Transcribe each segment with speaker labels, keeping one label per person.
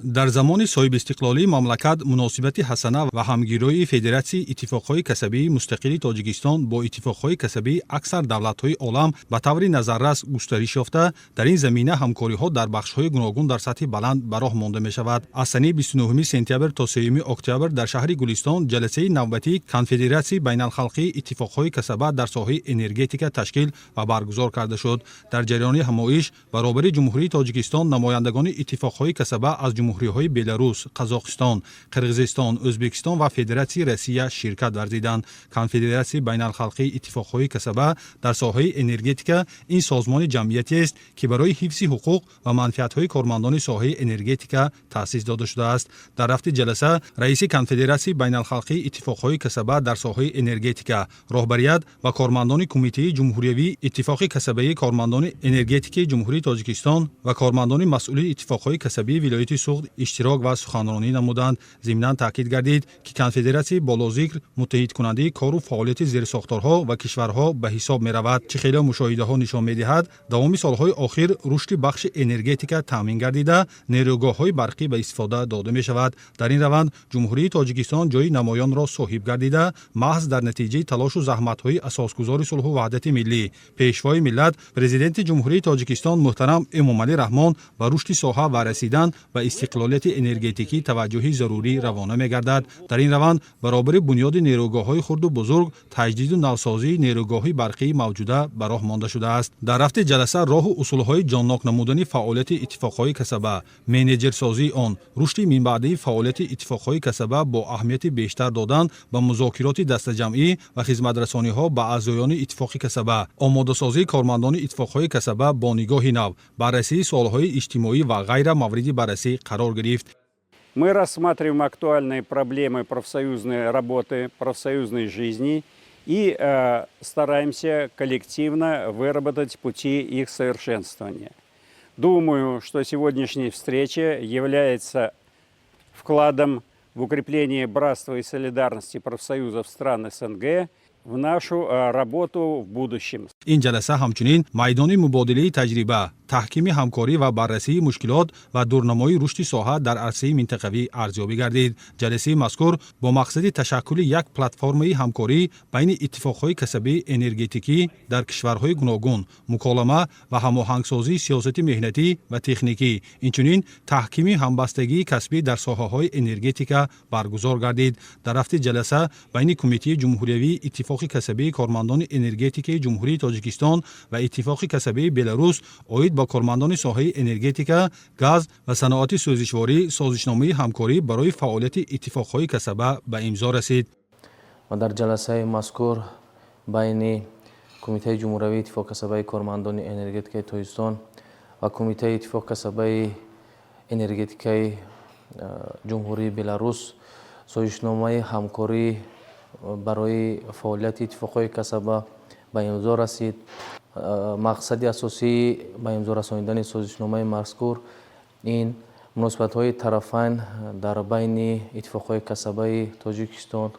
Speaker 1: Дар замони соҳибистиқлолии мамлакат муносибати ҳасана ва ҳамгироии Федератсияи иттифоқҳои касабии мустақили Тоҷикистон бо иттифоқҳои касабии аксар давлатҳои олам ба таври назаррас густариш ёфта, дар ин замина ҳамкориҳо дар бахшҳои гуногун дар сатҳи баланд ба роҳ монда мешавад. Аз санаи 29 сентябр то 3 октябр дар шаҳри Гулистон ҷаласаи навбатии Конфедератсияи байналхалқии иттифоқҳои касаба дар соҳаи энергетика ташкил ва баргузор карда шуд. Дар ҷараёни ҳамоиш баробари Ҷумҳурии Тоҷикистон намояндагони иттифоқҳои касаба аз ҷумҳуриҳои Беларус, Қазоқистон, Қирғизистон, Ӯзбекистон ва Федератсияи Россия ширкат варзиданд. Конфедератсияи байналхалқии иттифоқҳои касаба дар соҳаи энергетика ин созмони ҷамъиятиест, ки барои ҳифзи ҳуқуқ ва манфиатҳои кормандони соҳаи энергетика таъсис дода шудааст. Дар рафти ҷаласа раиси Конфедератсияи байналхалқии иттифоқҳои касаба дар соҳаи энергетика, роҳбарият ва кормандони Кумитаи ҷумҳуриявии Иттифоқи касабаи кормандони энергетикаи Ҷумҳурии Тоҷикистон ва кормандони масъули иттифоқҳои касабии вилояти Суғд иштирок ва суханронӣ намуданд. Зимнан таъкид гардид, ки конфедератсияи болозикр муттаҳидкунандаи кору фаъолияти зерсохторҳо ва кишварҳо ба ҳисоб меравад. Чӣ хеле мушоҳидаҳо нишон медиҳад, давоми солҳои охир рушди бахши энергетика таъмин гардида, нерӯгоҳҳои барқӣ ба истифода дода мешавад. Дар ин раванд Ҷумҳурии Тоҷикистон ҷои намоёнро соҳиб гардида, маҳз дар натиҷаи талошу заҳматҳои асосгузори сулҳу ваҳдати миллӣ, Пешвои миллат, Президенти Ҷумҳурии Тоҷикистон муҳтарам Эмомалӣ Раҳмон ба рушди соҳа ва расидан ба истиқлолияти энергетикӣ таваҷҷӯҳи зарурӣ равона мегардад. Дар ин раванд баробари бунёди нерӯгоҳҳои хурду бузург, таҷдиду навсозии нерӯгоҳи барқии мавҷуда ба роҳ монда шудааст. Дар рафти ҷаласа роҳу усулҳои ҷоннок намудани фаъолияти иттифоқҳои касаба, менеҷерсозии он, рушди минбаъдаи фаъолияти иттифоқҳои касаба бо аҳамияти бештар додан ба музокироти дастаҷамъӣ ва хизматрасониҳо ба аъзоёни иттифоқи касаба, омодасозии кормандони иттифоқҳои касаба бо нигоҳи нав, баррасии суолҳои иҷтимоӣ ва ғайра мавриди баррасӣ қарор гирифт.
Speaker 2: Мы рассматриваем актуальные проблемы профсоюзной работы, профсоюзной жизни и стараемся коллективно выработать пути их совершенствования. Думаю, что сегодняшняя встреча является вкладом в укрепление братства и солидарности профсоюзов стран СНГ в нашу работу в будущем.
Speaker 1: Ин ҷаласа ҳамчунин майдони мубодилаи таҷриба, таҳкими ҳамкорӣ ва баррасии мушкилот ва дурнамои рушди соҳа дар арсаи минтақавӣ арзёбӣ гардид. Ҷаласаи мазкур бо мақсади ташаккули як платформаи ҳамкорӣ байни иттифоқҳои касабии энергетикӣ дар кишварҳои гуногун, муколама ва ҳамоҳангсозии сиёсати меҳнатӣ ва техникӣ, инчунин таҳкими ҳамбастагии касбӣ дар соҳаҳои энергетика баргузор гардид. Дар рафти ҷаласа байни Кумитаи ҷумҳуриявии Иттифоқи касабии кормандони энергетикаи Ҷумҳурии Тоҷикистон ва Иттифоқи касабии Беларус оид ба кормандони соҳаи энергетика, газ ва саноати сӯзишворӣ созишномаи ҳамкорӣ барои фаъолияти иттифоқҳои касаба ба имзо расид.
Speaker 3: Ва дар ҷаласаи мазкур байни Кумитаи ҷумҳуриявии Иттифоқи касабаи кормандони энергетикаи Тоҷикистон ва Кумитаи Иттифоқи касабаи энергетикаи Ҷумҳурии Беларус созишномаи ҳамкорӣ барои фаъолияти иттифоқҳои касаба ба имзо расид. Мақсади асосии ба имзо расонидани созишномаи мазкур ин муносибатҳои тарафайн дар байни иттифоқҳои касабаи Тоҷикистон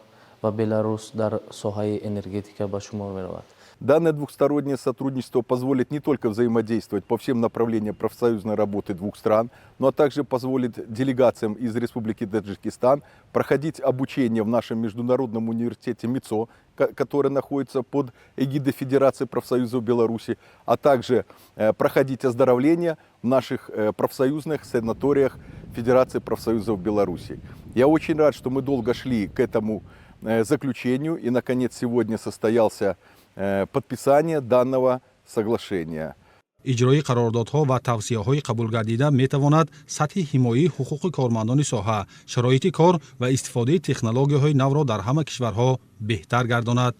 Speaker 3: ва Беларус дар соҳаи энергетика ба шумор меравад.
Speaker 4: Данное двухстороннее сотрудничество позволит не только взаимодействовать по всем направлениям профсоюзной работы двух стран, но также позволит делегациям из Республики Таджикистан проходить обучение в нашем международном университете МИЦО, который находится под эгидой Федерации профсоюзов Беларуси, а также проходить оздоровление в наших профсоюзных санаториях Федерации профсоюзов Беларуси. Я очень рад, что мы долго шли к этому заключению, и наконец сегодня состоялся подписание данного соглашения.
Speaker 1: Иҷрои қарордодҳо ва тавсияҳои қабулгардида метавонад сатҳи ҳимояи ҳуқуқи кормандони соҳа, шароити кор ва истифодаи технологияҳои навро дар ҳама кишварҳо беҳтар гардонад.